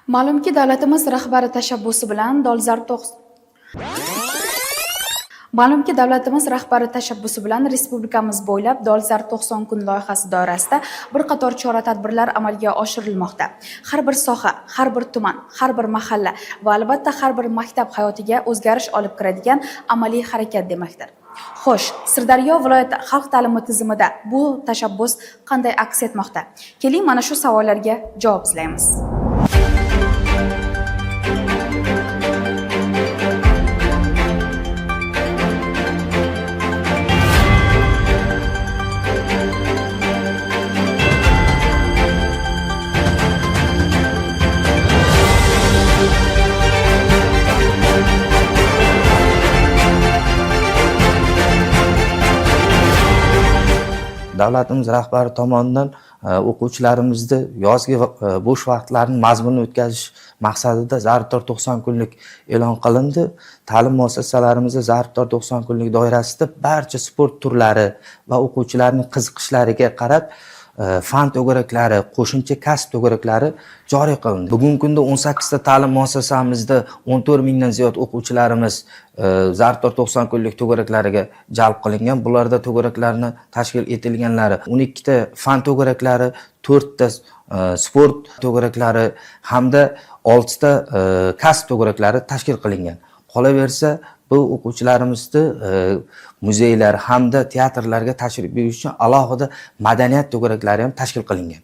Ma'lumki, davlatimiz rahbari tashabbusi bilan dolzarb to'q- Ma'lumki, davlatimiz rahbari tashabbusi bilan respublikamiz bo'ylab "Dolzarb 90 kun" loyihasi doirasida bir qator chora-tadbirlar amalga oshirilmoqda. Har bir soha, har bir tuman, har bir mahalla va albatta har bir maktab hayotiga o'zgarish olib kiradigan amaliy harakat demakdir. Xo'sh, Sirdaryo viloyati xalq ta'limi tizimida bu tashabbus qanday aks etmoqda? Keling, mana shu savollarga javob izlaymiz. Davlatimiz rahbari tomonidan o'quvchilarimizni yozgi bo'sh vaqtlarini mazmunli o'tkazish maqsadida "Zarbdor 90 kunlik" e'lon qilindi. Ta'lim muassasalarimizda "Zarbdor 90 kunlik" doirasida barcha sport turlari va o'quvchilarning qiziqishlariga qarab fan to'garaklari, qo'shimcha kasb to'garaklari joriy qilindi. Bugungi kunda 18 ta ta'lim muassasamizda 14 mingdan ziyod o'quvchilarimiz "Zarbdor 90 kunlik" to'garaklariga jalb qilingan. Bularda to'garaklarni tashkil etilganlari 12 ta fan to'garaklari, 4 ta sport to'garaklari hamda 6 ta kasb to'garaklari tashkil qilingan. Qolaversa, bu o'quvchilarimizni muzeylar hamda teatrlarga tashrif buyurish uchun alohida madaniyat to'garaklari ham tashkil qilingan.